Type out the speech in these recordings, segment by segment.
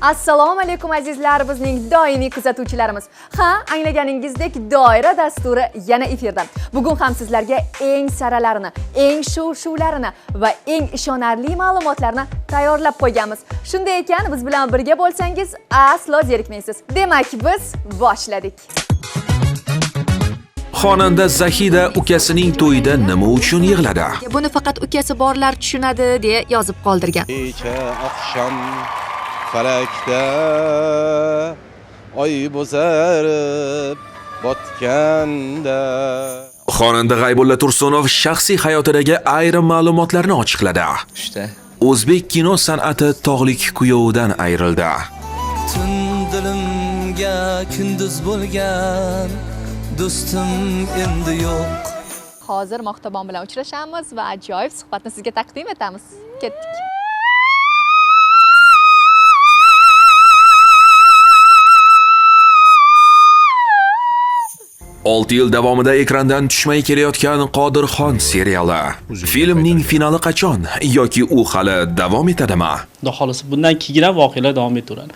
Assalomu alaykum azizlar, bizning doimiy kuzatuvchilarimiz. Ha, anglaganingizdek Doira dasturi yana efirda. Bugun ham sizlarga eng saralarini, eng shuv-shuvlarini va eng ishonarli ma'lumotlarni tayyorlab qo'yganmiz. Shunday ekan, biz bilan birga bo'lsangiz aslo zerikmaysiz. Demak, biz boshladik. Xonanda Zahida ukasining to'yida nima uchun yig'ladi? Buni faqat ukasi borlar tushunadi deya yozib qoldirgan. Kecha oqshom falakda oy bo'zarib botganda. Xonanda G'aybulla Tursunov shaxsiy hayotidagi ayrim ma'lumotlarni ochiqladi. O'zbek kino san'ati tog'lik kuyovidan ayrildi. Tun dilimga kunduz bo'lgan do'stim endi yo'q. Hozir Mohtobon bilan uchrashamiz va ajoyib suhbatni sizga taqdim etamiz. Ketdik. Olti yil davomida ekrandan tushmay kelayotgan Qodirxon seriali. Filmning finali qachon yoki u hali davom etadimi? Xudo xohlasa bundan keyin ham voqealar davom etaveradi.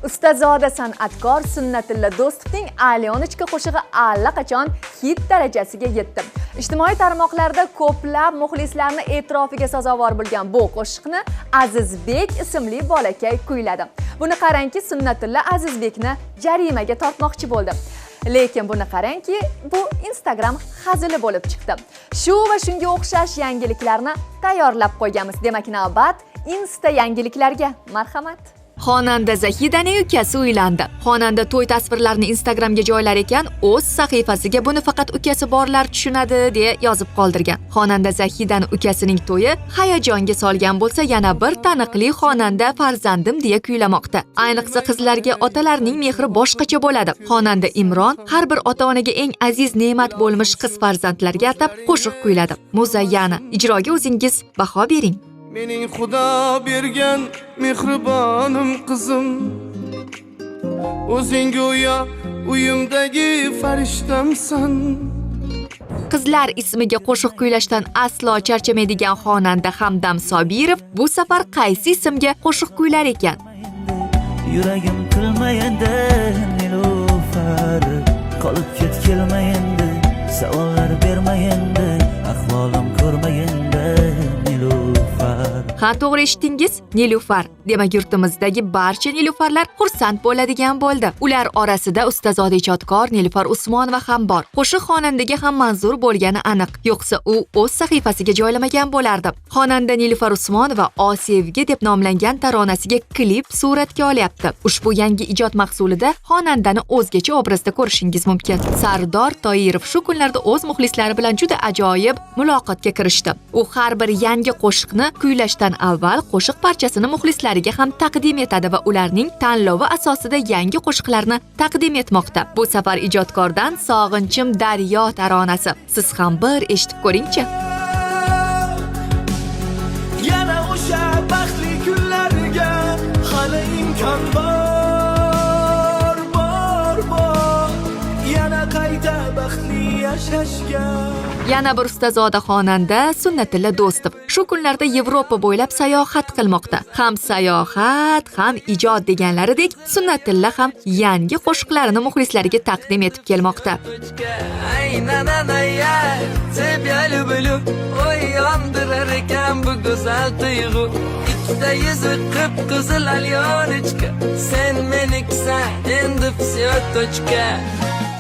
Ustazoda san'atkor Sunnatilla Do'stovning Alyonochka qo'shig'i allaqachon hit darajasiga yetdi. Ijtimoiy tarmoqlarda ko'plab muxlislarni e'tirofiga sazovor bo'lgan bu qo'shiqni Azizbek ismli bolakay kuyladi. Buni qarangki, Sunnatilla Azizbekni jarimaga tortmoqchi bo'ldi. Lekin buni qarangki, bu Instagram hazili bo'lib chiqdi. Shu va shunga o'xshash yangiliklarni tayyorlab qo'yganmiz. Demak, navbat Insta yangiliklarga. Marhamat. Xonanda Zahidaning ukasi uylandi. Xonanda to'y tasvirlarini Instagramga joylar ekan, o'z sahifasiga buni faqat ukasi borlar tushunadi deya yozib qoldirgan. Xonanda Zahidani ukasining to'yi hayajonga solgan bo'lsa, yana bir taniqli xonanda farzandim deya kuylamoqda. Ayniqsa qizlarga otalarining mehri boshqacha bo'ladi. Xonanda Imron har bir ota-onaga eng aziz ne'mat bo'lmish qiz farzandlarga atab qo'shiq kuyladi. Muzayyana, ijroga o'zingiz baho bering. Mening Xudo bergan mehribonim qizim, o'zing go'yo uyimdagi farishtamsan. Qizlar ismiga qo'shiq kuylashdan aslo charchamaydigan xonanda Hamdam Sobirov bu safar qaysi ismga qo'shiq kuylar ekan? Yuragim qilma endi Nilufar, qolib ket kelma endi, savollar berma endi, ahvolim ko'rma endi Nilufar. Ha, to'g'ri eshitdingiz, Nilufar. Demak, yurtimizdagi barcha Nilufarlar xursand bo'ladigan bo'ldi. Ular orasida ustazoda ijodkor Nilufar Usmonova ham bor. Qo'shiq xonandaga ham manzur bo'lgani aniq. Yo'qsa u o'z sahifasiga joylamagan bo'lardi. Xonanda Nilufar Usmonova "O sevgi" deb nomlangan taronasiga klip suratga olyapti. Ushbu yangi ijod mahsulida xonandani o'zgacha obrazda ko'rishingiz mumkin. Sardor Toirov shu kunlarda o'z muxlislari bilan juda ajoyib muloqotga kirishdi. U har bir yangi qo'shiqni kuylashdan avval qo'shiq parchasini muxlislariga ham taqdim etadi va ularning tanlovi asosida yangi qo'shiqlarni taqdim etmoqda. Bu safar ijodkordan Sog'inchim daryo taronasi. Siz ham bir eshitib ko'ringchi. Yana o'sha baxtli kunlarga hali imkon bor, bor, bor. Yana qayta baxtli yashashga. Yana bir ustazoda xonanda Sunnatilla Do'stov shu kunlarda Yevropa bo'ylab sayohat qilmoqda. Ham sayohat, ham ijod deganlaridek, Sunnatilla ham yangi qo'shiqlarini muxlislariga taqdim etib kelmoqda. Ikkita yuzi qip-qizil Alyonochka, sen meniksan endi всё точка.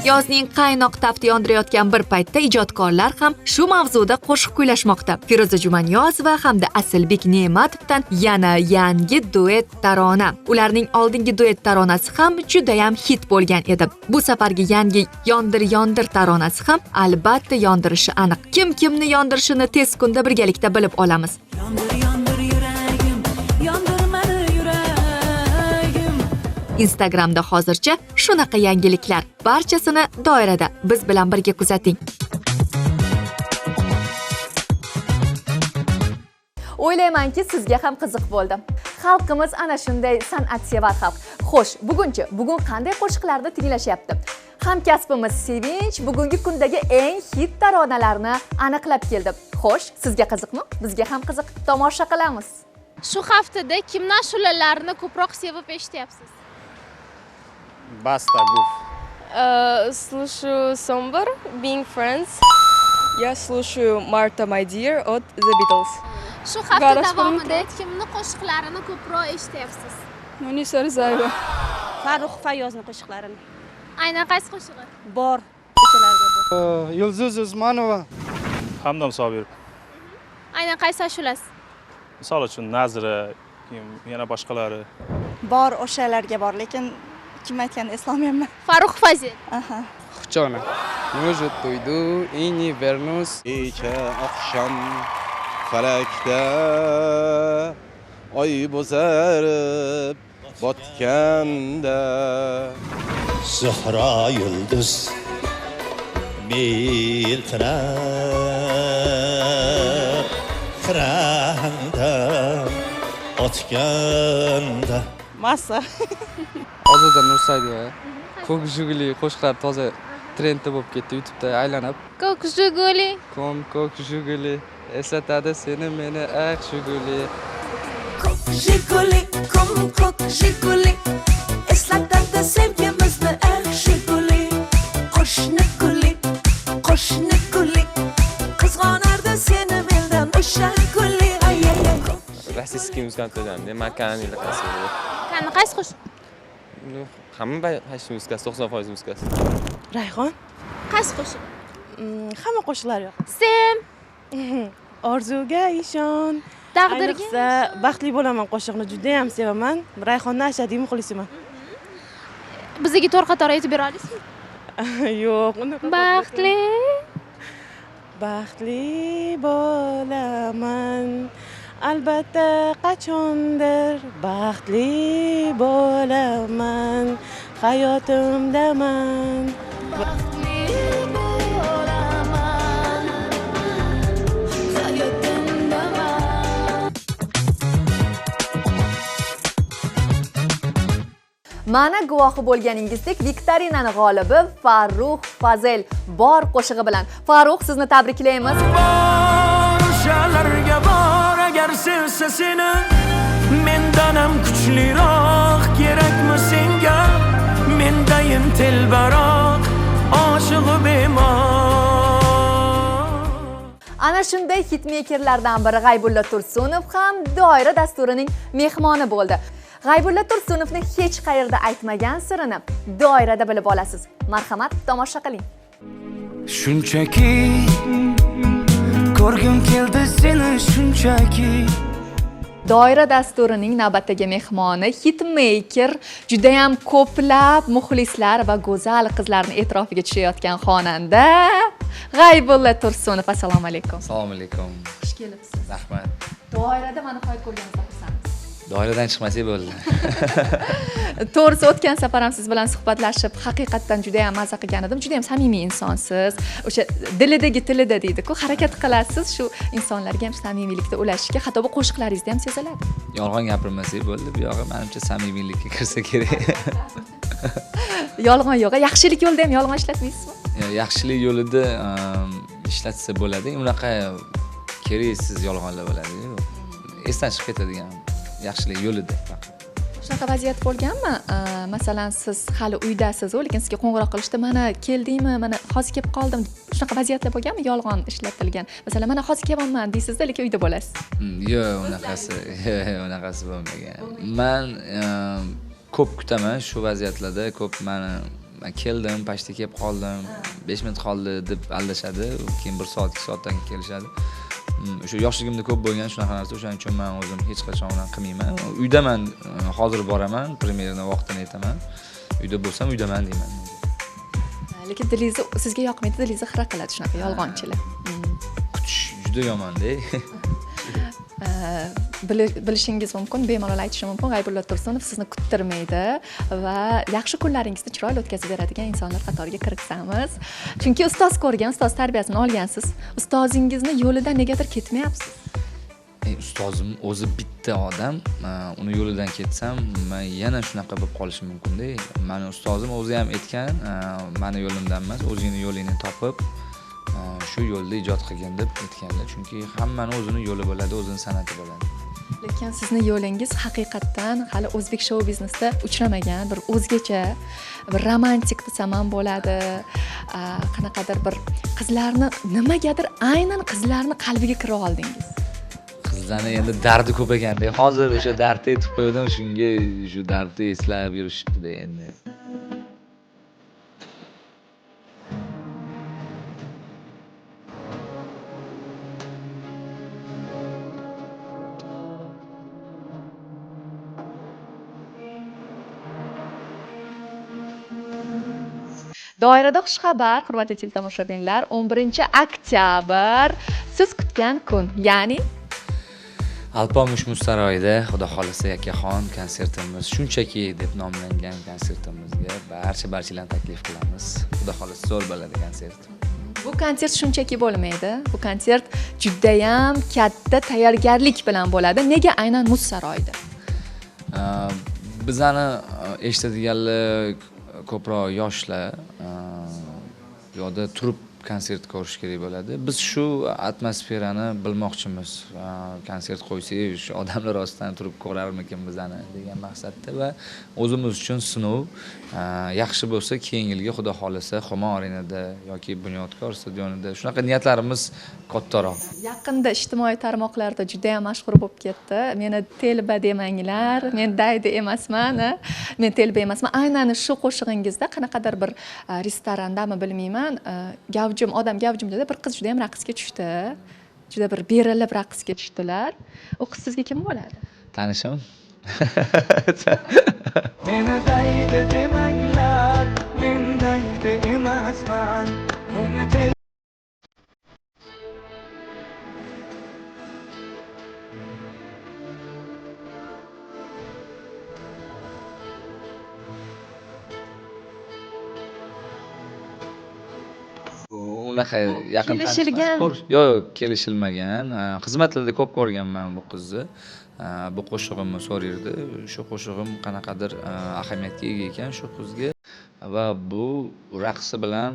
Yozning qaynoq tafti yondirayotgan bir paytda ijodkorlar ham shu mavzuda qo'shiq kuylashmoqda. Feruza Jumaniyozova hamda Asilbek Ne'matovdan yana yangi duet tarona. Ularning oldingi duet taronasi ham juda ham hit bo'lgan edi. Bu safargi yangi Yondir yondir taronasi ham albatta yondirishi aniq. Kim kimni yondirishini tez kunda birgalikda bilib olamiz. Yondir yondir yuragim, yondir mani yuragim. Instagramda hozircha shunaqa yangiliklar. Barchasini doirada biz bilan birga kuzating. O'ylaymanki, sizga ham qiziq bo'ldi. Xalqimiz ana shunday san'atsevar xalq. Xo'sh, bugun qanday qo'shiqlarni tinglashyapti? Hamkasbimiz Sevinch bugungi kundagi eng hit taronalarni aniqlab keldi. Xo'sh, sizga qiziqmi? Bizga ham qiziq. Tomosha qilamiz. Shu haftada kimning ashulalarini ko'proq sevib eshityapsiz? Basta, Guf. Слушаю Somber, Being Friends. Я слушаю Martha My Dear от The Beatles. Shu hafta davomida kimning qo'shiqlarini ko'proq eshityapsiz? Munisa Rizayeva. Farruh Fayozni qo'shiqlarini. Aynan qaysi qo'shig'i? Bor. O'shalarga bor. Yulduz Usmonova. Hamdam Sobirov. Aynan qaysi ashulasi? Misol uchun Nazira, yana boshqalari. Bor, o'shalarga bor, lekin kim aytganini eslolmayapman. Farruh Fazil. Aha. Xuchona. Может, уйду и не вернусь. Kecha oqshom falakda oy bo'zarib botganda Zuhra yulduz miltirab xiranda otganda. Massa. Ozoda Nursaidova. Ko'k Jiguli qo'shiqlari toza trendda bo'lib ketdi, YouTube'da aylanib. Ko'k Jiguli. Kom ko'k Jiguli eslatadi seni meni aq Jiguli. Ko'k Jiguli, kom ko'k Jiguli eslatadi sevgimizni aq Jiguli. Qo'shni guli, qo'shni guli qizg'onardi seni mendan o'sha guli. Ay ay ay. Rossiyskiy muzikantlardan, Makan или qaysi? Qani qaysi qo'shiq? Hamma qaysi muzikasi, 90% muzikasi. Rayhon. Qaysi qo'shiq? Hamma qo'shiqlar yo'q. Sen orzuga ishon. Taqdirga baxtli bo'laman qo'shiqni juda ham sevaman. Rayhonni ashadiy muxlisiman. Bizga to'rt qator aytib bera olasizmi? Yo'q, Baxtli. Baxtli bo'laman. Albatta qachondir baxtli bo'laman. Hayotimdaman. Baxtli bo'laman. Hayotimdaman. Mana guvohi bo'lganingizdek, viktorinani g'olibi Farruh Fazel bor qo'shig'i bilan. Farruh, sizni tabriklaymiz. Bor o'shalarga bor, agar sevsa seni mendan ham kuchliroq kerakmi senga? Mendayin telbaroq oshig'i bemor. Ana shunday hitmakerlardan biri G'aybulla Tursunov ham Doira dasturining mehmoni bo'ldi. G'aybulla Tursunovni hech qayerda aytmagan sirini doirada bilib olasiz. Marhamat, tomosha qiling. Shunchaki ko'rgim keldi seni, shunchaki. Doira dasturining navbatdagi mehmoni hitmaker, juda ham ko'plab muxlislar va go'zal qizlarni e'tirofiga tushayotgan xonanda G'aybulla Tursunov. Assalomu alaykum. Assalomu alaykum. Xush kelibsiz. Rahmat. Doirada mana nihoyat ko'rganimizdan xursandmiz. Doiradan chiqmasak bo'ldi. To'g'risi, o'tgan safar ham siz bilan suhbatlashib, haqiqatdan juda ham maza qilgan edim. Juda ham samimiy insonsiz. O'sha dilidagi tilida deydi-ku, harakat qilasiz shu insonlarga ham samimiylikda ulashishga, hatto bu qo'shiqlaringizda ham seziladi. Yolg'on gapirmasak bo'ldi, bu yog'i menimcha samimiylikka kirsa kerak. Yolg'on yo'q, yaxshilik yo'lida ham yolg'on ishlatmaysizmi? Yaxshilik yo'lida ishlatsa bo'ladi. Unaqa keraksiz yolg'onlar bo'ladi-ku. Esdan chiqib ketadigan yaxshilik yo'lida faqat. Shunaqa vaziyat bo'lganmi? Masalan, siz hali uydasiz, lekin sizga qo'ng'iroq qilishdi, mana keldingmi, mana hozir kelib qoldim. Shunaqa vaziyatlar bo'lganmi, yolg'on ishlatilgan? Masalan, mana hozir kelyapman deysizda, lekin uyda bo'lasiz. Yo'q, unaqasi bo'lmagan. Men ko'p kutaman shu vaziyatlarda, ko'p meni keldim, pashta kelib qoldim, 5 minut qoldi deb aldashadi, keyin 1 soat, 2 soatdan keyin kelishadi. O'sha yoshligimda ko'p bo'lgan shunaqa narsa, o'shaning uchun men o'zim hech qachon unaqa qilmayman. Uydaman, hozir boraman, premyerani vaqtini aytaman. Uyda bo'lsam uydaman deyman. Lekin dilingizni sizga yoqmaydi, dilingizni xira qiladi shunaqa yolg'onchilar. Kutish juda yomon-da. Bilishingiz mumkin, bemalol aytishim mumkin, G'aybulla Tursunov sizni kuttirmaydi va yaxshi kunlaringizni chiroyli o'tkazib beradigan insonlar qatoriga kiritamiz. Chunki ustoz ko'rgan, ustoz tarbiyasini olgansiz. Ustozingizni yo'lidan negadir ketmayapsiz. Ustozim o'zi bitta odam, uni yo'lidan ketsam, men yana shunaqa bo'lib qolishim mumkin-da. Mani ustozim o'zi ham aytgan, mani yo'limdan emas, o'zingni yo'lingni topib, shu yo'lda ijod qilgin deb aytganlar. Chunki hammani o'zini yo'li bo'ladi, o'zini san'ati bo'ladi. Lekin sizni yo'lingiz haqiqatdan hali o'zbek shou biznesida uchramagan bir o'zgacha, bir romantik desam ham bo'ladi. Qanaqadir bir qizlarni nimagadir aynan qizlarni qalbiga kira oldingiz. Qizlarni endi dardi ko'p ekanda. Hozir o'sha dardni aytib qo'ydim, shunga shu dardni eslab yurishibdi endi. Doirada xushxabar, hurmatli teletomoshabinlar, 11-oktyabr siz kutgan kun, ya'ni Alpomish muz saroyida Xudo xolasa Yakkaxon konsertimiz, shunchaki deb nomlangan konsertimizga barchalarni taklif qilamiz. Xudo xolasa zo'r bo'ladi konsert. Bu konsert shunchaki bo'lmaydi. Bu konsert juda ham katta tayyorgarlik bilan bo'ladi. Nega aynan muz saroyida? Bizani eshitadiganlar ko'proq yoshlar, bu yoqda turib konsert ko'rish kerak bo'ladi. Biz shu atmosferani bilmoqchimiz. Konsert qo'ysak, shu odamlar rostdan turib ko'rarmikin bizani degan maqsadda va o'zimiz uchun sinov. Yaxshi bo'lsa, keyingi yilga Xudo xolasa Humo Arenada yoki Bunyodkor stadionida shunaqa niyatlarimiz kattaroq. Yaqinda ijtimoiy tarmoqlarda juda ham mashhur bo'lib ketdi. Meni telba demanglar, men daydi emasman, men telba emasman. Aynan shu qo'shig'ingizda qanaqadir bir restorandami bilmayman, gavjum odam gavjumda bir qiz juda ham raqsga tushdi. Juda bir berilib raqsga tushdilar. U qiz sizga kim bo'ladi? Tanishim. Meni daydi demanglar, men daydi emasman. Meni unaqa yaqin kelishilgan. Yo'q, kelishilmagan. Xizmatlarda ko'p ko'rganman bu qizni. Bu qo'shig'imni so'raydi. Shu qo'shig'im qanaqadir ahamiyatga ega ekan shu qizga va bu raqsi bilan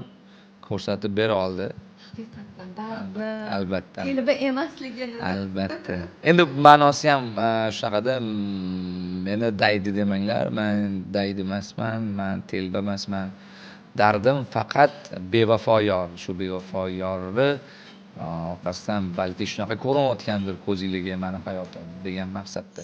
ko'rsatib bera oldi. Haqiqatan dardni albatta telba emasligini. Albatta. Endi ma'nosi ham shunaqada, meni daydi demanglar, men daydi emasman, men telba emasman. Dardim faqat bevafo yor, shu bevafo yorni orqasidan balki shunaqa ko'rinayotgandir ko'zingizga mani hayotim degan maqsadda.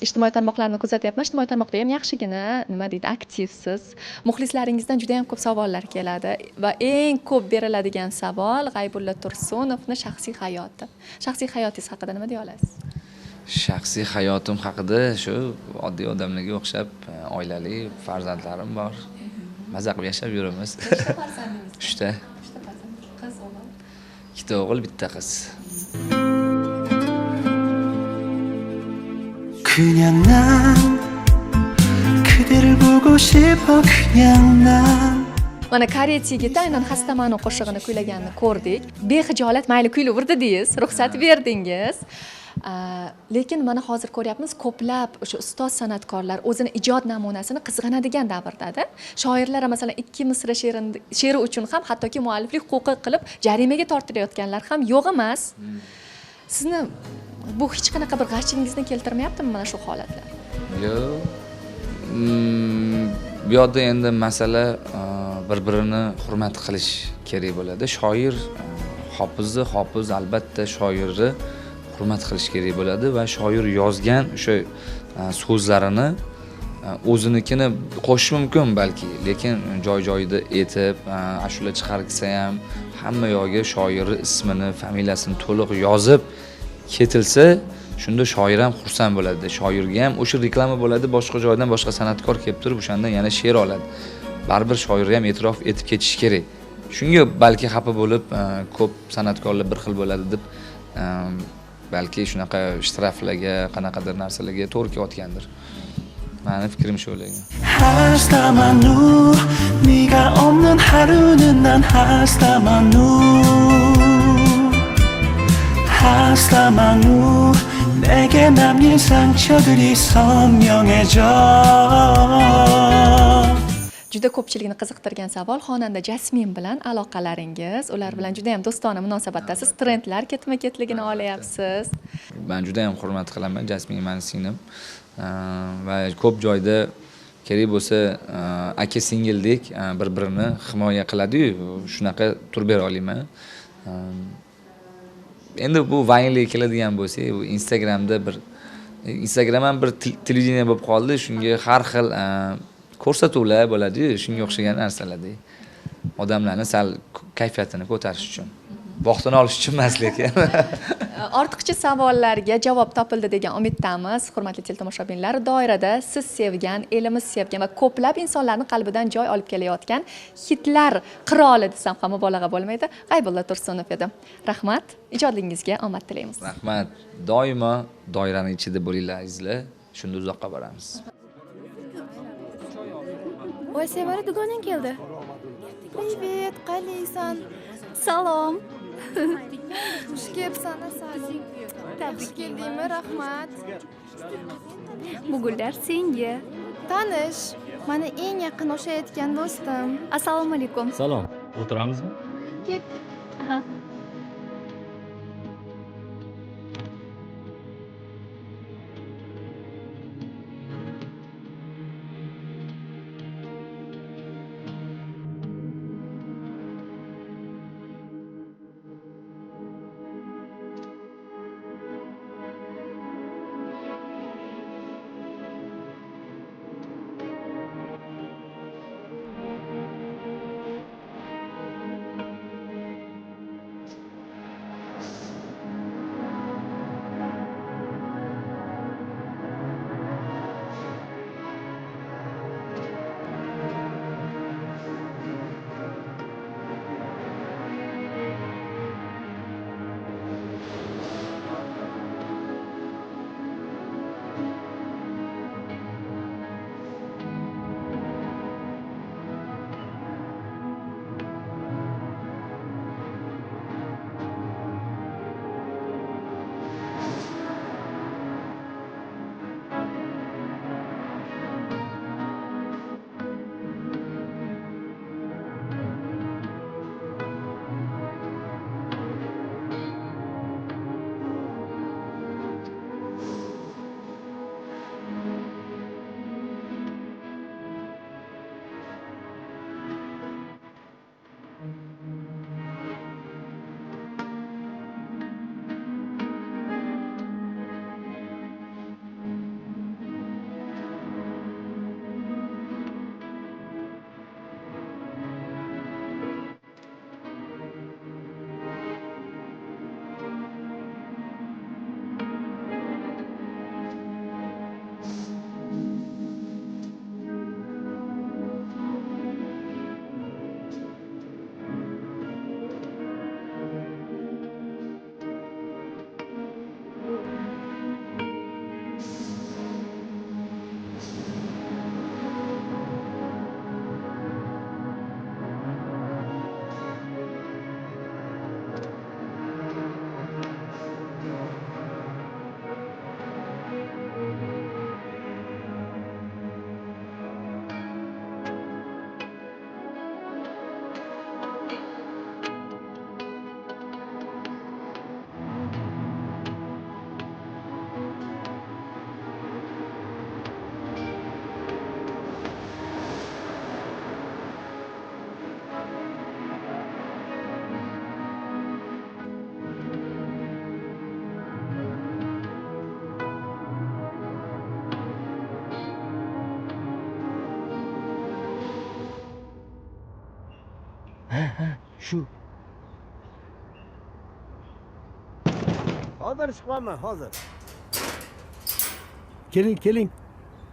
Ijtimoiy tarmoqlarni kuzatyapman. Ijtimoiy tarmoqda ham yaxshigina, nima deydi, aktivsiz. Muxlislaringizdan juda ham ko'p savollar keladi va eng ko'p beriladigan savol G'aybulla Tursunovni shaxsiy hayoti. Shaxsiy hayotingiz haqida nima deya olasiz? Shaxsiy hayotim haqida shu oddiy odamlarga o'xshab oilali, farzandlarim bor. Maza qilib yashab yuribmiz. Nechta farzandingiz? 3 ta. 3 ta farzand. Qiz, o'g'il. 2 ta o'g'il, bitta qiz. 그냥 난 그대를 보고 싶어 그냥 난 Mana koreys yigiti aynan Xastamanu qo'shig'ini kuylaganini ko'rdik. Behijolat mayli kuylaverdi deyiz, ruxsat berdingiz. Lekin mana hozir ko'ryapmiz, ko'plab o'sha ustoz san'atkorlar o'zini ijod namunasini qizg'anadigan davrdada. Shoirlar masalan 2 misra she'ri uchun ham hattoki mualliflik huquqi qilib jarimaga tortilayotganlar ham yo'q emas. Sizni bu hech qanaqa bir g'ashingizni keltirmayaptimi mana shu holatlar? Yo'q. Bu yerda endi masala bir-birini hurmat qilish kerak bo'ladi. Shoir hofizni, hofiz albatta shoirni hurmat qilish kerak bo'ladi va shoir yozgan o'sha so'zlarini o'zinikini qo'shish mumkin balki, lekin joy-joyida etib ashula chiqarsa ham hamma yo'g'i shoirning ismini, familiyasini to'liq yozib ketilsa, shunda shoir ham xursand bo'ladi. Shoirga ham o'sha reklama bo'ladi, boshqa joydan boshqa san'atkor kelib turib o'shandan yana she'r oladi. Baribir shoirga ham e'tirof etib ketish kerak. Shunga balki xafa bo'lib ko'p san'atkorlar bir xil bo'ladi deb balki shunaqa shtraflarga, qanaqadir narsalarga to'g'ri kelayotgandir. Meni fikrim shu lekin. Hastamanu 네가 없는 하루는 난 hastamanu hastamanu 내게 남긴 상처들이 선명해져. Juda ko'pchilikni qiziqtirgan savol xonanda Jasmin bilan aloqalaringiz, ular bilan juda ham do'stona munosabatdasiz, trendlar ketma-ketligini olyapsiz. Men juda ham hurmat qilaman Jasmin meni singlim va ko'p joyda kerak bo'lsa aka singildek bir-birini himoya qiladi-yu, shunaqa turib bera olaman. Endi bu vaynli keladigan bo'lsak, bu Instagramda bir Instagram ham bir televideniye bo'lib qoldi, shunga har xil ko'rsatuvlar bo'ladi-yu, shunga o'xshagan narsalarda. Odamlarni sal kayfiyatini ko'tarish uchun, vaqtini olish uchun emas lekin. Ortiqcha savollarga javob topildi degan umiddamiz. Hurmatli teletomoshabinlar, doirada siz sevgan, elimiz sevgan va ko'plab insonlarning qalbidan joy olib kelayotgan hitlar qiroli desam ham mubolag'a bo'lmaydi, G'aybulla Tursunov edi. Rahmat, ijodingizga omad tilaymiz. Rahmat. Doimo doiraning ichida bo'linglar azizlar, shunda uzoqqa boramiz. Voy, Sevara dugonang keldi. Привет, qalaysan? Salom. Xush kelibsan, Asal. Tabrik keldingmi? Rahmat. Bu gullar senga. Tanish, meni eng yaqin o'xshayotgan do'stim. Assalomu alaykum. Salom. O'tiramizmi? Ket. Aha. Ha, shu. Hozir chiqaman, hozir. Keling, keling.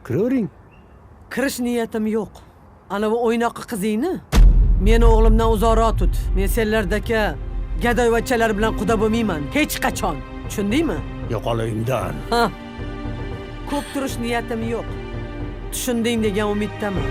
Kiravering. Kirish niyatim yo'q. Ana bu o'ynoqi qizingni meni o'g'limdan uzoqroq tut. Men senlardagi gadoyvachchalar bilan quda bo'lmayman hech qachon. Tushundingmi? Yo'qol uyimdan. Ha. Ko'p turish niyatim yo'q. Tushunding degan umiddaman.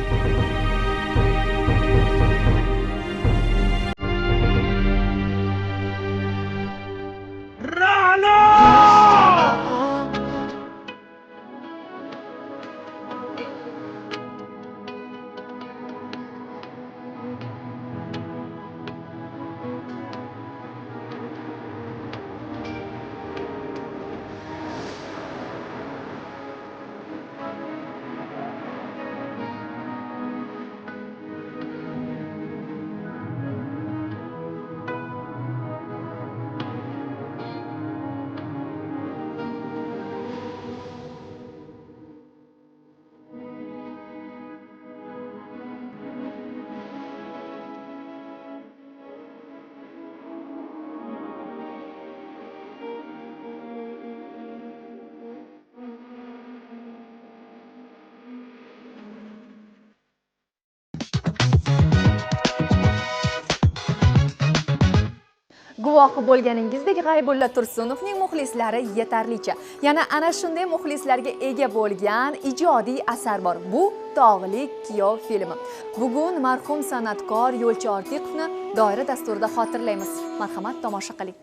Guvohi bo'lganingizdek, G'aybulla Tursunovning muxlislari yetarlicha. Yana ana shunday muxlislarga ega bo'lgan ijodiy asar bor. Bu Tog'li kuyov filmi. Bugun marhum san'atkor Yo'lchi Ortiqovni doira dasturida xotirlaymiz. Marhamat, tomosha qiling.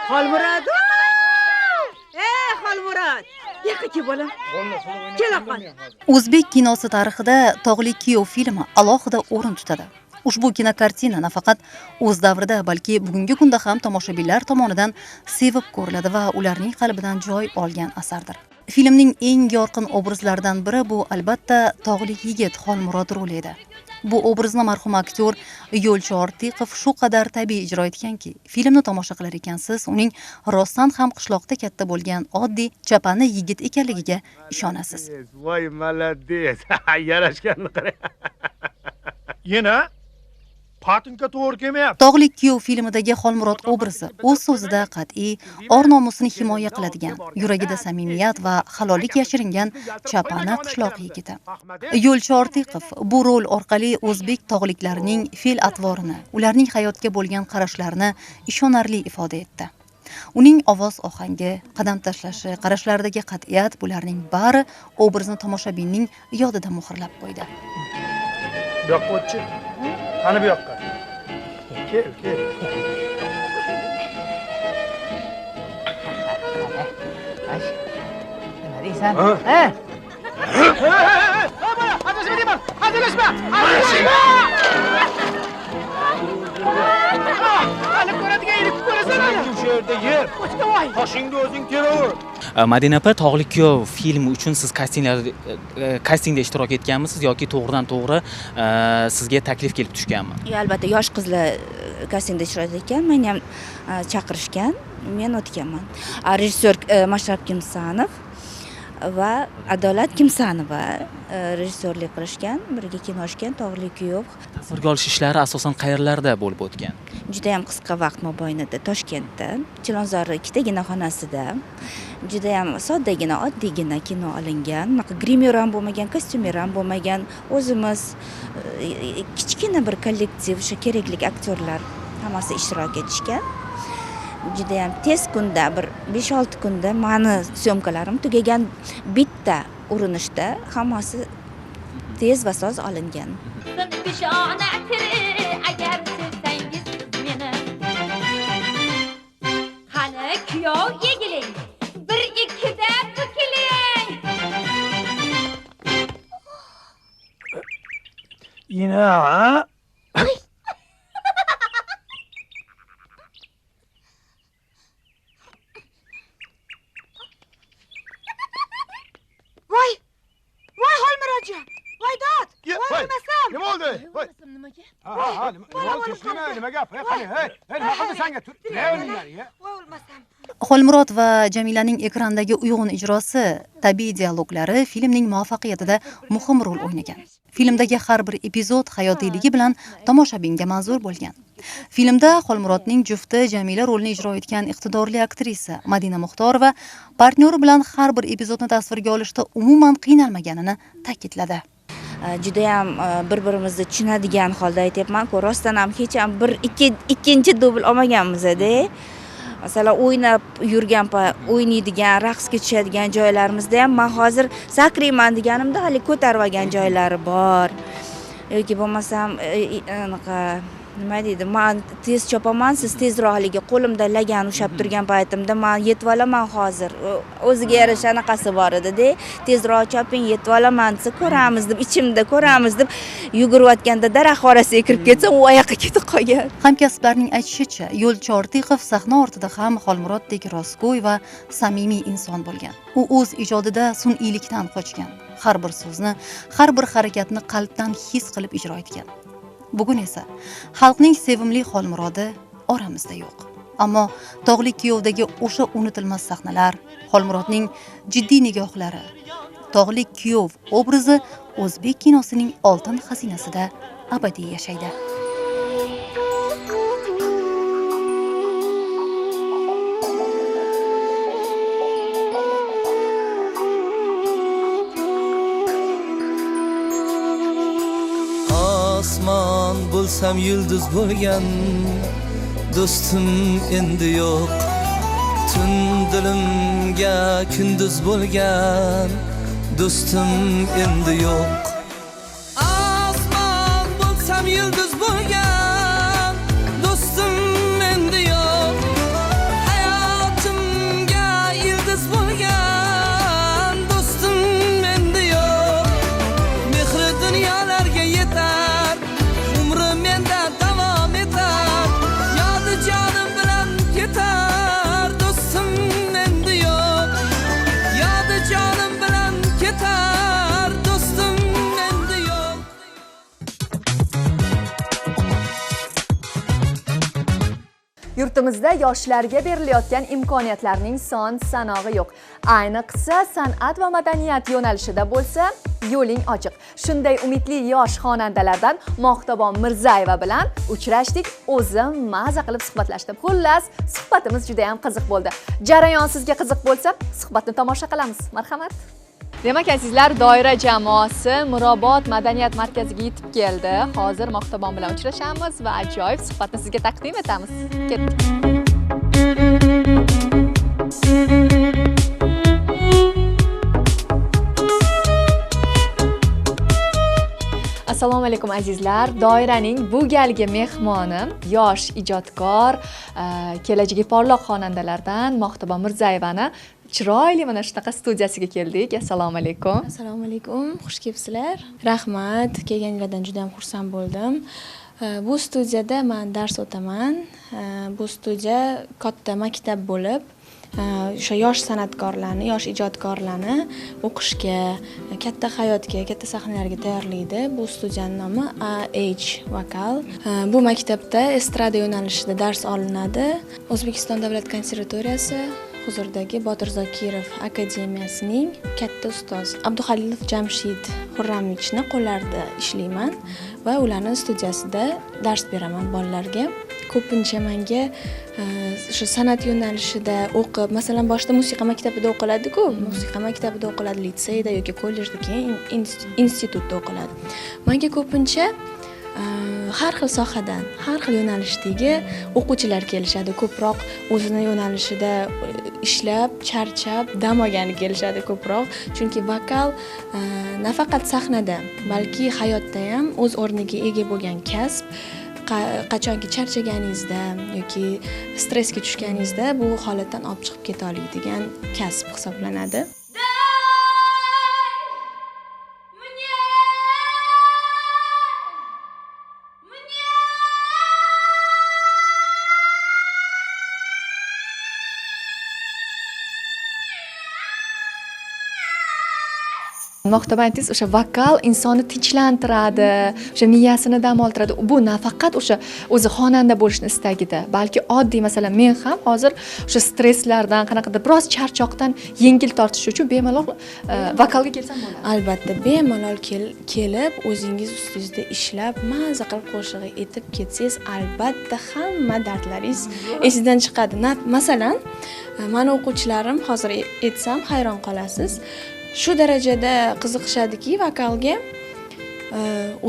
Xolmurod! Ey Xolmurod! O'zbek kinosi tarixida Tog'li kuyov filmi alohida o'rin tutadi. Ushbu kinokartina nafaqat o'z davrida, balki bugungi kunda ham tomoshabinlar tomonidan sevib ko'riladi va ularning qalbidan joy olgan asardir. Filmning eng yorqin obrazlaridan biri bu albatta tog'li yigit Xolmurod roli edi. Bu obrazni marhum aktyor Yo'lchi Ortiqov shu qadar tabiiy ijro etganki, filmni tomosha qilar ekansiz, uning rostdan ham qishloqda katta bo'lgan oddiy chapani yigit ekanligiga ishonasiz. Voy malades, yarashganni qarang. Yana patinka to'g'ri kelmayapti. Tog'li kuyov filmidagi Xolmurod obrazi o'z so'zida qat'iy, or-nomusini himoya qiladigan, yuragida samimiyat va halollik yashiringan chapani qishloq yigiti. Yo'lchi Ortiqov bu rol orqali o'zbek tog'liklarining fe'l-atvorini, ularning hayotga bo'lgan qarashlarini ishonarli ifoda etdi. Uning ovoz ohangi, qadam tashlashi, qarashlaridagi qat'iyat, bularning bari obrazni tomoshabinning yodida muhrlab qo'ydi. Bu yoqqa o'tchi. Qani bu yoqqa. Kel, kel. Nima deysan? Ha? Adashma deyman. Adashma. Adashma. Hali ko'radigan yerini ko'rasan hali. Shu yerda yer. Voy. Toshingni o'zing teraver. Madina opa, Tog'li kuyov filmi uchun siz kastingda ishtirok etganmisiz yoki to'g'ridan-to'g'ri sizga taklif kelib tushganmi? Yo'q, albatta yosh qizlar kastingda ishtirok etgan, meni ham chaqirishgan, men o'tganman. Rejissyor Mashrab Kimsanov va Adolat Kimsanova rejissyorlik qilishgan, birga kino ochgan Tog'li kuyov. Tasvirga olish ishlari asosan qayerlarda bo'lib o'tgan? Juda ham qisqa vaqt mobaynida Toshkentda, Chilonzor ikkitagina xonasida juda ham soddagina, oddiygina kino olingan. Unaqa grimer ham bo'lmagan, kostyumer ham bo'lmagan. O'zimiz kichkina bir kollektiv, o'sha kerakli aktyorlar hammasi ishtirok etishgan. Juda ham tez kunda, bir 5-6 kunda meni syomkalarim tugagan. Bitta urinishda hammasi tez va soz olingan. Qani kuyov egiling, bir ikkida bukiling. Yine ha? Voy! Voy Xolmurodjon! Voy dod! Voy o'lmasam! Nima bo'ldi? Voy. Nima gap? Ha, nima tinchlikmi? Nima gap? Hey, qani, hey, hey, nima qildi senga? Tur, ne o'linglar, ya? Voy o'lmasam. Xolmurod va Jamilaning ekrandagi uyg'un ijrosi, tabiiy dialoglari filmning muvaffaqiyatida muhim rol o'ynagan. Filmdagi har bir epizod hayotiyligi bilan tomoshabinga manzur bo'lgan. Filmda Xolmurodning jufti Jamila rolini ijro etgan iqtidorli aktrisa Madina Muxtorova partnyori bilan har bir epizodni tasvirga olishda umuman qiynalmaganini ta'kidladi. Judayam bir-birimizni tushunadigan holda aytyapman-ku, rostdan ham hech ham bir ikkinchi dubl olmaganmiz-da. Masalan, o'ynab yurgan, o'ynaydigan, raqsga tushadigan joylarimizda ham men hozir sakrayman deganimda hali ko'tarib olgan joylari bor. Yoki bo'lmasam anaqa nima deydi, men tez chopaman, siz tezroq haligi qo'limda lagan ushlab turgan paytimda men yetib olaman hozir. O'ziga yarasha anaqasi bor edi-da. Tezroq choping, yetib olaman desa ko'ramiz deb, ichimda ko'ramiz deb yugurayotganda daraxt orasiga kirib ketsam, u oyoqqa ketib qolgan. Hamkasblarining aytishicha, Yo'lchi Ortiqov sahna ortida ham Xolmuroddek rostgo'y va samimiy inson bo'lgan. U o'z ijodida sun'iylikdan qochgan. Har bir so'zni, har bir harakatni qalbdan his qilib ijro etgan. Bugun esa xalqning sevimli Xolmurodi oramizda yo'q. Ammo Tog'li kuyovdagi o'sha unutilmas sahnalar, Xolmurodning jiddiy nigohlari, Tog'li kuyov obrazi o'zbek kinosining oltin xazinasida abadiy yashaydi. Osmon bo'lsam yulduz bo'lgan do'stim endi yo'q. Tun dilimga kunduz bo'lgan do'stim endi yo'q. Osmon bo'lsam yulduz bo'lgan do'stim endi yo'q. Hayotimga ildiz bo'lgan do'stim endi yo'q. Mehri dunyolarga yetar, umrim menda davom etar, yodi jonim bilan ketar, do'stim endi yo'q. Yodi jonim bilan ketar, do'stim endi yo'q. Yurtimizda yoshlarga berilayotgan imkoniyatlarning son sanog'i yo'q. Ayniqsa san'at va madaniyat yo'nalishida bo'lsa, yo'ling ochiq. Shunday umidli yosh xonandalardan Mohtobon Mirzayeva bilan uchrashdik. O'zim maza qilib suhbatlashdim. Xullas, suhbatimiz juda ham qiziq bo'ldi. Jarayon sizga qiziq bo'lsa, suhbatni tomosha qilamiz. Marhamat. Demak, azizlar, doira jamoasi Mirobod madaniyat markaziga yetib keldi. Hozir Mohtobon bilan uchrashamiz va ajoyib suhbatni sizga taqdim etamiz. Ketdik. Assalomu alaykum azizlar. Doiraning bu galgi mehmoni yosh ijodkor, kelajagi porloq xonandalardan Mohtobon Mirzayevani chiroyli mana shunaqa studiyasiga keldik. Assalomu alaykum. Assalomu alaykum. Xush kelibsizlar. Rahmat. Kelganinglardan juda ham xursand bo'ldim. Bu studiyada men dars o'taman. Bu studiya katta maktab bo'lib, o'sha yosh san'atkorlarni, yosh ijodkorlarni o'qishga, katta hayotga, katta sahnalarga tayyorlaydi. Bu studiyaning nomi AH Vokal. Bu maktabda estrada yo'nalishida dars olinadi. O'zbekiston Davlat konservatoriyasi huzuridagi Botir Zokirov akademiyasining katta ustozi Abduhalilov Jamshid Xurramovichni qo'llarida ishlayman va ularning studiyasida dars beraman bolalarga. Ko'pincha menga o'sha san'at yo'nalishida o'qib, masalan, boshida musiqa maktabida o'qiladi-ku, musiqa maktabida o'qiladi, litseyda yoki kollejda, keyin institutda o'qiladi. Menga ko'pincha har xil sohadan, har xil yo'nalishdagi o'quvchilar kelishadi. Ko'proq o'zini yo'nalishida ishlab, charchab, dam olgani kelishadi ko'proq. Chunki vokal nafaqat sahnada, balki hayotda ham o'z o'rniga ega bo'lgan kasb. Qachonki charchaganingizda yoki stressga tushganingizda bu holatdan olib chiqib keta oladigan kasb hisoblanadi. Moxtaban, aytdingiz, o'sha vokal insonni tinchlantiradi, o'sha miyasini dam oltiradi. Bu nafaqat o'sha o'zi xonanda bo'lishni istagida, balki oddiy, masalan, men ham hozir o'sha stresslardan, qanaqadir biroz charchoqdan yengil tortish uchun bemalol vokalga kelsam bo'ladi. Albatta, bemalol kelib, o'zingiz ustingizda ishlab, maza qilib qo'shig'i aytib ketsangiz, albatta hamma dardlaringiz esingizdan chiqadi. Masalan, mani o'quvchilarim hozir aytsam hayron qolasiz. Shu darajada qiziqishadiki vokalga,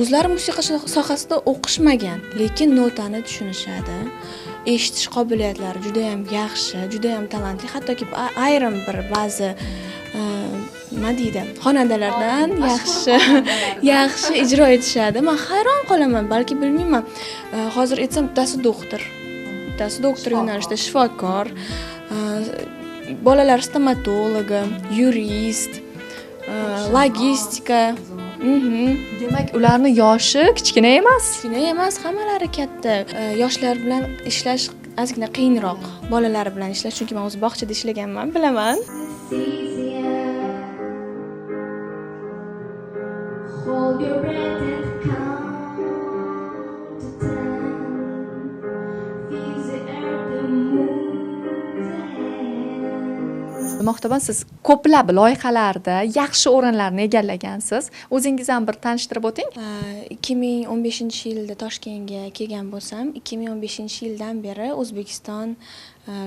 o'zlari musiqa sohasida o'qishmagan, lekin notani tushunishadi. Eshitish qobiliyatlari juda ham yaxshi, juda ham talantli. Hattoki ayrim bir ba'zi nima deydi, xonandalardan yaxshi ijro etishadi. Men hayron qolaman, balki bilmayman. Hozir aytsam, bittasi doktor. Bittasi doktor yo'nalishida shifokor, bolalar stomatologi, yurist, logistika. Demak, ularni yoshi kichkina emas. Kichkina emas, hammalari katta. Yoshlar bilan ishlash ozgina qiyinroq, bolalar bilan ishlash, chunki men o'zi bog'chada ishlaganman, bilaman. Hold your breath and count to ten. Feel the earth and move the hand. Moxtaban, siz ko'plab loyihalarda yaxshi o'rinlarni egallagansiz. O'zingiz ham bir tanishtirib o'ting. 2015-yilda Toshkentga kelgan bo'lsam, 2015-yildan beri O'zbekiston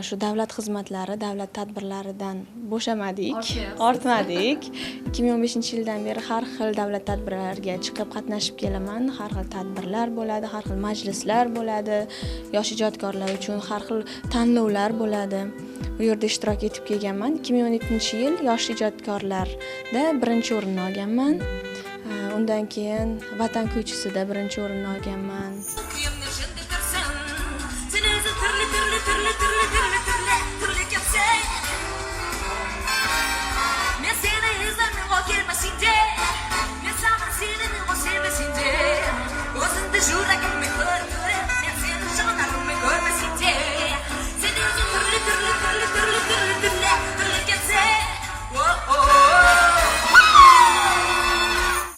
shu davlat xizmatlari, davlat tadbirlaridan bo'shamadik, ortmadik. 2015-yildan beri har xil davlat tadbirlariga chiqib qatnashib kelaman. Har xil tadbirlar bo'ladi, har xil majlislar bo'ladi, yosh ijodkorlar uchun har xil tanlovlar bo'ladi. U yerda ishtirok etib kelganman. 2017-yil yosh ijodkorlarda birinchi o'rinni olganman. Undan keyin Vatan kuychisida birinchi o'rinni olganman.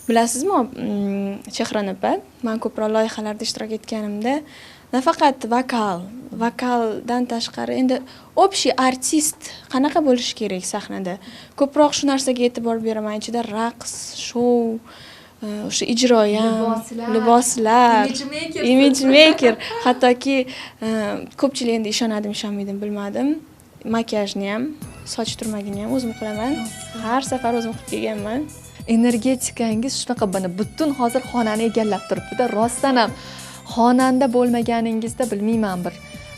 Bilasizmi, Chehran opa, men ko'proq loyihalarda ishtirok etganimda nafaqat vokaldan tashqari endi общий artist qanaqa bo'lishi kerak sahnada, ko'proq shu narsaga e'tibor beraman. Ichida raqs, shou, o'sha ijro ham, liboslar, image maker, hattoki ko'pchilik endi ishonadimi, ishonmaydimi bilmadim. Makiyajni ham, soch turmagini ham o'zim qilaman. Har safar o'zim qilib kelganman. Energetikangiz shunaqa, buni butun hozir xonani egallab turibdi-da. Rostdan ham xonanda bo'lmaganingizda bilmayman, bir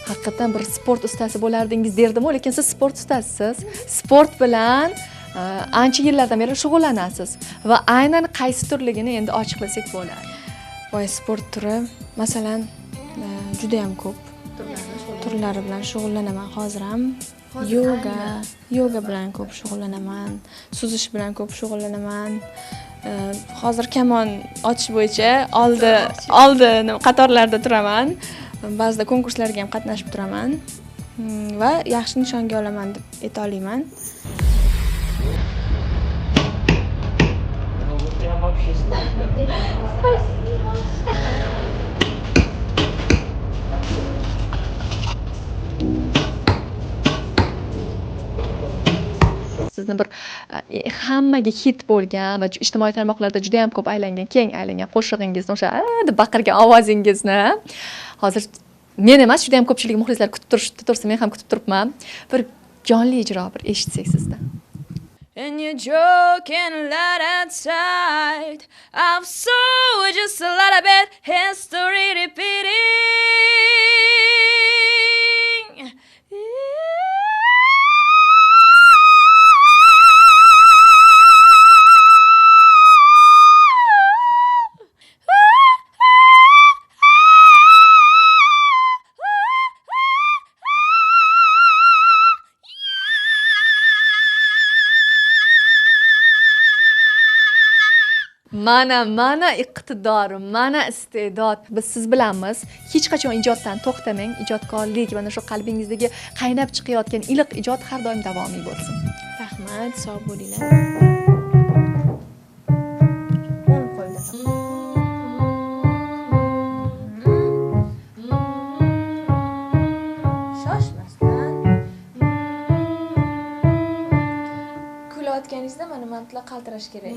haqiqatan bir sport ustasi bo'lardingiz derdim-ku, lekin siz sport ustasisiz. Sport bilan ancha yillardan beri shug'ullanasiz va aynan qaysi turligini endi ochiqlasak bo'ladi. Voy, sport turi, masalan, juda ham ko'p turlari bilan shug'ullanaman hozir ham. Yoga bilan ko'p shug'ullanaman, suzish bilan ko'p shug'ullanaman. Hozir kamon otish bo'yicha oldi qatorlarda turaman. Ba'zida konkurslarga ham qatnashib turaman va yaxshi nishonga olaman deb ayta olaman. Sizni bir hammaga hit bo'lgan va ijtimoiy tarmoqlarda juda ham ko'p aylangan, keng aylangan qo'shig'ingizni, o'sha deb baqirgan ovozingizni hozir men emas, juda ham ko'pchilik muxlislar kutib turishdi, to'g'risi men ham kutib turibman. Bir jonli ijro bir eshitsak sizdan. And you're joking a lot outside. I've saw just a lot of bad history repeating. Mana, mana iqtidor, mana iste'dod. Biz siz bilanmiz. Hech qachon ijoddan to'xtamang. Ijodkorlik mana shu qalbingizdagi qaynab chiqayotgan iliq ijod har doim davomiy bo'lsin. Rahmat, sog' bo'linglar. Aytganingizda mana mantla qaltirash kerak.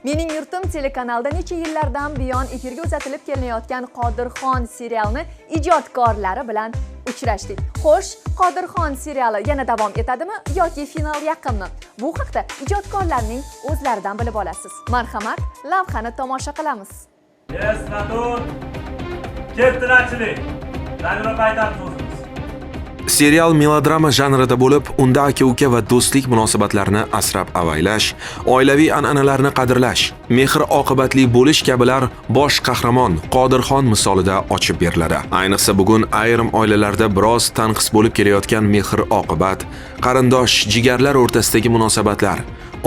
Mening yurtim telekanalda necha yillardan buyon efirga uzatilib kelinayotgan Qodirxon serialini ijodkorlari bilan uchrashdik. Xo'sh, Qodirxon seriali yana davom etadimi yoki final yaqinmi? Bu haqda ijodkorlarning o'zlaridan bilib olasiz. Marhamat, lavhani tomosha qilamiz. Yes, Natur. Ketdilarchilik. Danilo aytamiz o'zimiz. Serial melodrama janrida bo'lib, unda aka-uka va do'stlik munosabatlarini asrab avaylash, oilaviy an'analarni qadrlash, mehr-oqibatli bo'lish kabilar bosh qahramon Qodirxon misolida ochib beriladi. Ayniqsa bugun ayrim oilalarda biroz tanqis bo'lib kelayotgan mehr-oqibat, qarindosh, jigarlar o'rtasidagi munosabatlar,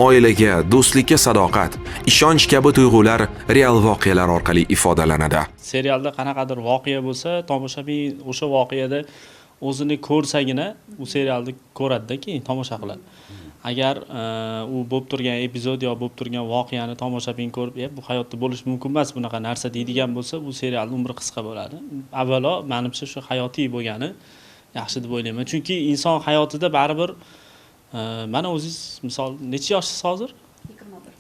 oilaga, do'stlikka sadoqat, ishonch kabi tuyg'ular real voqealar orqali ifodalanadi. Serialda qanaqadir voqea bo'lsa, tomoshabin o'sha voqeada o'zini ko'rsagina u serialni ko'radida, keyin tomosha qiladi. Agar u bo'lib turgan epizod yo bo'lib turgan voqeani tomoshabin ko'rib, bu hayotda bo'lishi mumkin emas bunaqa narsa deydigan bo'lsa, bu serialning umri qisqa bo'ladi. Avvalo, menimcha shu hayotiy bo'lgani yaxshi deb o'ylayman. Chunki inson hayotida baribir mana o'zingiz misol necha yoshsiz hozir?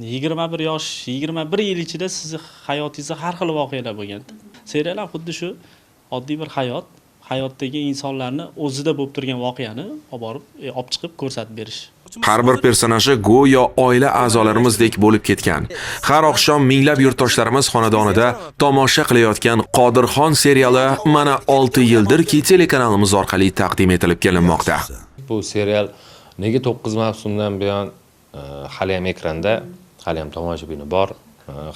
21 yosh, 21 yil ichida sizni hayotingizda har xil voqealar bo'lgan. Serial ham xuddi shu oddiy bir hayot. Hayotdagi insonlarni o'zida bo'lib turgan voqeani olib borib, olib chiqib ko'rsatib berish. Har bir personaji go'yo oila a'zolarimizdek bo'lib ketgan. Har oqshom minglab yurtdoshlarimiz xonadonida tomosha qilayotgan Qodirxon seriali mana 6 yildirki telekanalimiz orqali taqdim etilib kelinmoqda. Bu serial nega 9 mavsumdan buyon hali ham ekranda, hali ham tomoshabini bor,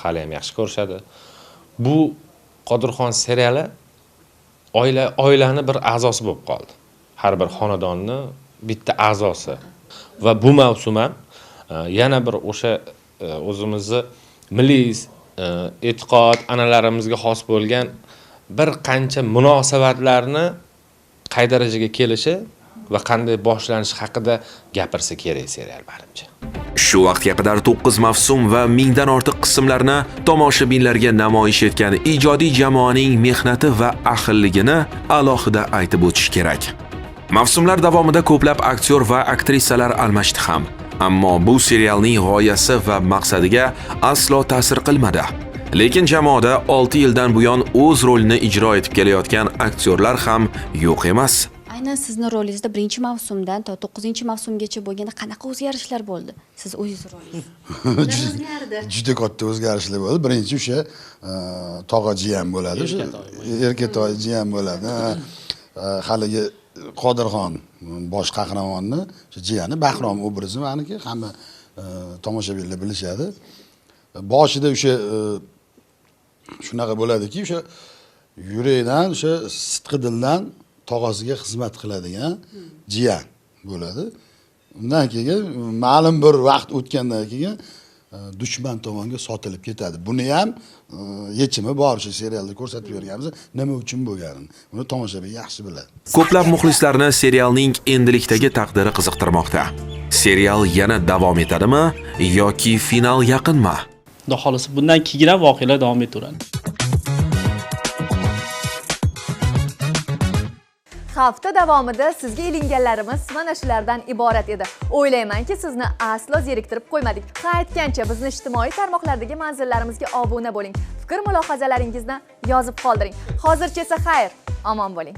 hali ham yaxshi ko'rishadi. Bu Qodirxon seriali oilani bir a'zosi bo'lib qoldi. Har bir xonadonni bitta a'zosi. Va bu mavsum ham yana bir o'sha o'zimizni milliy e'tiqod an'analarimizga xos bo'lgan bir qancha munosabatlarni qay darajaga kelishi va qanday boshlanishi haqida gapirsa kerak serial menimcha. Shu vaqtga qadar 9 mavsum va 1000 dan ortiq qismlarni tomoshabinlarga namoyish etgan ijodiy jamoaning mehnati va ahilligini alohida aytib o'tish kerak. Mavsumlar davomida ko'plab aktyor va aktrisalar almashdi ham, ammo bu serialning g'oyasi va maqsadiga aslo ta'sir qilmadi. Lekin jamoada 6 yildan buyon o'z rolini ijro etib kelayotgan aktyorlar ham yo'q emas. Aynan sizni rolingizda 1-mavsumdan to 9-mavsumgacha bo'lganda qanaqa o'zgarishlar bo'ldi? Siz o'zingiz rolingiz. Juda katta o'zgarishlar bo'ldi. Birinchi o'sha tog'a jiyan bo'ladi, o'sha Erkatoy jiyan bo'ladi. Haligi Qodirxon bosh qahramonni o'sha jiyani Bahrom obrazi maniki, hamma tomoshabinlar bilishadi. Boshida o'sha shunaqa bo'ladiki, o'sha yurakdan, o'sha sidqi dildan tog'asiga xizmat qiladigan jiyan bo'ladi. Undan keyin ma'lum bir vaqt o'tgandan keyin dushman tomonga sotilib ketadi. Buni ham yechimi bor, shu serialda ko'rsatib berganmiz, nima uchun bo'lganini. Buni tomoshabin yaxshi biladi. Ko'plab muxlislarni serialning endilikdagi taqdiri qiziqtirmoqda. Serial yana davom etadimi yoki final yaqinmi? Xudo xolasa bundan keyin ham voqealar davom etaveradi. Hafta davomida sizga ilinganlarimiz mana shulardan iborat edi. O'ylaymanki, sizni aslo zeriktirib qo'ymadik. Ha, aytgancha bizni ijtimoiy tarmoqlardagi manzillarimizga obuna bo'ling. Fikr mulohazalaringizni yozib qoldiring. Hozircha esa xayr, omon bo'ling.